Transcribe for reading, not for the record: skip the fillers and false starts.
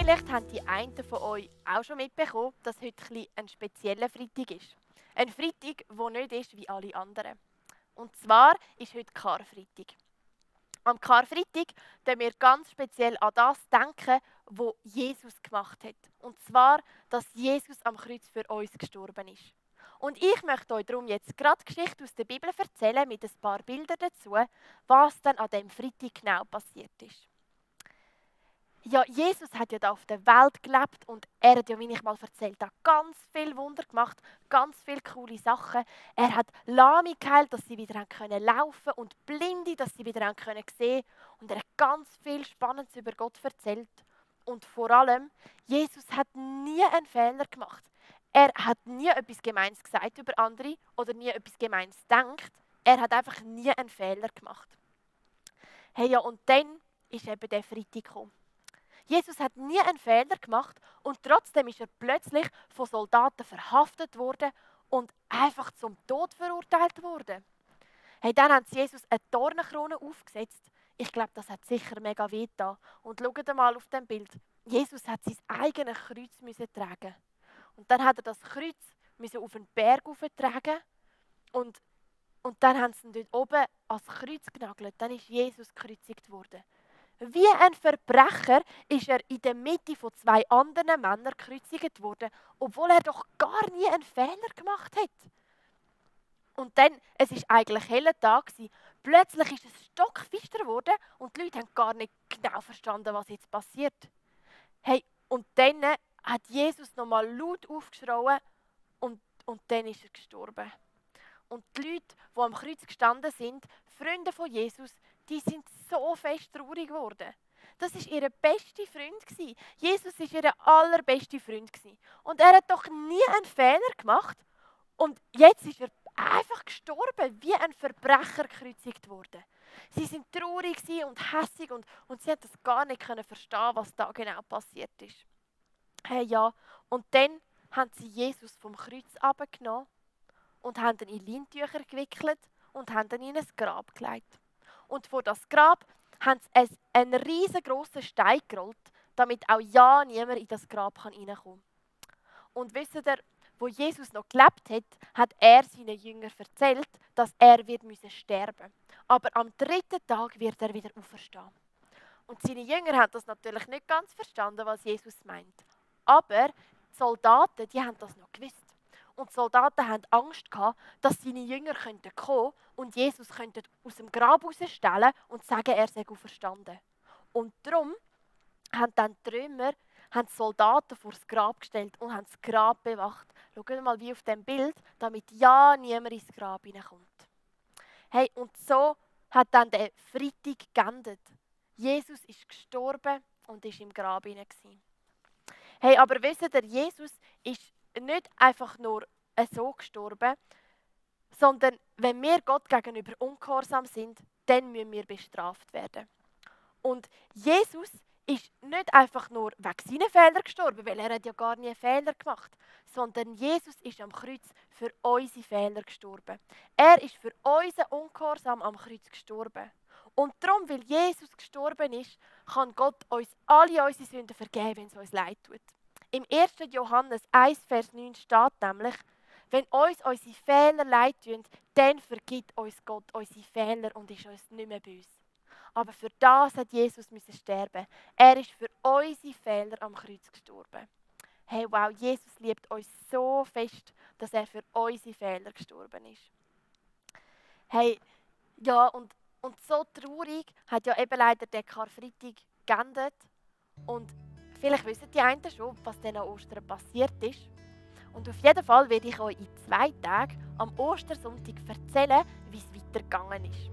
Vielleicht haben die einen von euch auch schon mitbekommen, dass heute ein spezieller Freitag ist. Ein Freitag, der nicht ist wie alle anderen. Und zwar ist heute Karfreitag. Am Karfreitag denken wir ganz speziell an das denken, was Jesus gemacht hat. Und zwar, dass Jesus am Kreuz für uns gestorben ist. Und ich möchte euch darum jetzt gerade Geschichte aus der Bibel erzählen mit ein paar Bildern dazu, was dann an dem Freitag genau passiert ist. Ja, Jesus hat ja da auf der Welt gelebt und er hat ja, wie ich mal erzählt habe, ganz viel Wunder gemacht, ganz viele coole Sachen. Er hat Lahme geheilt, dass sie wieder laufen können und Blinde, dass sie wieder sehen können. Und er hat ganz viel Spannendes über Gott erzählt. Und vor allem, Jesus hat nie einen Fehler gemacht. Er hat nie etwas Gemeines gesagt über andere oder nie etwas Gemeines gedacht. Er hat einfach nie einen Fehler gemacht. Hey, ja, und dann ist eben der Freitag gekommen. Jesus hat nie einen Fehler gemacht und trotzdem ist er plötzlich von Soldaten verhaftet worden und einfach zum Tod verurteilt worden. Hey, dann haben sie Jesus eine Dornenkrone aufgesetzt. Ich glaube, das hat sicher mega weh getan. Und schaut mal auf dem Bild. Jesus hat sein eigenes Kreuz müssen tragen. Und dann hat er das Kreuz müssen auf einen Berg tragen und dann haben sie ihn dort oben ans Kreuz genagelt. Dann ist Jesus gekreuzigt worden. Wie ein Verbrecher ist er in der Mitte von zwei anderen Männern gekreuzigt worden, obwohl er doch gar nie einen Fehler gemacht hat. Und dann, es ist eigentlich heller Tag gewesen. Plötzlich ist es stockfinster geworden und die Leute haben gar nicht genau verstanden, was jetzt passiert. Hey, und dann hat Jesus nochmal laut aufgeschrien und dann ist er gestorben. Und die Leute, die am Kreuz gestanden sind, Freunde von Jesus, die sind so fest traurig geworden. Das war ihr bester Freund. Jesus war ihr allerbester Freund. Und er hat doch nie einen Fehler gemacht. Und jetzt ist er einfach gestorben, wie ein Verbrecher gekreuzigt worden. Sie sind traurig und hässig und sie haben das gar nicht verstehen, was da genau passiert ist. Hey, ja. Und dann haben sie Jesus vom Kreuz abgenommen und haben ihn in Leintücher gewickelt und haben ihn in ein Grab gelegt. Und vor das Grab haben sie einen riesengroßen Stein gerollt, damit auch ja niemand in das Grab reinkommen kann. Und wisst ihr, wo Jesus noch gelebt hat, hat er seinen Jüngern erzählt, dass er sterben muss. Aber am 3. Tag wird er wieder auferstehen. Und seine Jünger haben das natürlich nicht ganz verstanden, was Jesus meint. Aber die Soldaten, die haben das noch gewusst. Und die Soldaten hatten Angst gehabt, dass seine Jünger kommen und Jesus aus dem Grab rausstellen und sagen, er sei auferstanden. Und darum haben dann die Römer die Soldaten vor das Grab gestellt und haben das Grab bewacht. Schaut mal wie auf dem Bild, damit ja niemand ins Grab hineinkommt. Hey, und so hat dann der Freitag geendet. Jesus ist gestorben und ist im Grab hinein. Hey, aber wisst ihr, Jesus ist nicht einfach nur so gestorben, sondern wenn wir Gott gegenüber ungehorsam sind, dann müssen wir bestraft werden. Und Jesus ist nicht einfach nur wegen seinen Fehlern gestorben, weil er hat ja gar nie einen Fehler gemacht, sondern Jesus ist am Kreuz für unsere Fehler gestorben. Er ist für unseren Ungehorsam am Kreuz gestorben. Und darum, weil Jesus gestorben ist, kann Gott uns alle unsere Sünden vergeben, wenn es uns leid tut. Im 1. Johannes 1, Vers 9 steht nämlich, wenn uns unsere Fehler leid tun, dann vergibt uns Gott unsere Fehler und ist uns nicht mehr böse. Aber für das hat Jesus sterben. Er ist für unsere Fehler am Kreuz gestorben. Hey, wow, Jesus liebt uns so fest, dass er für unsere Fehler gestorben ist. Hey, ja, und so traurig hat ja eben leider der Karfreitag geendet. Und vielleicht wissen die einen schon, was dann an Ostern passiert ist. Und auf jeden Fall werde ich euch in 2 Tagen am Ostersonntag erzählen, wie es weitergegangen ist.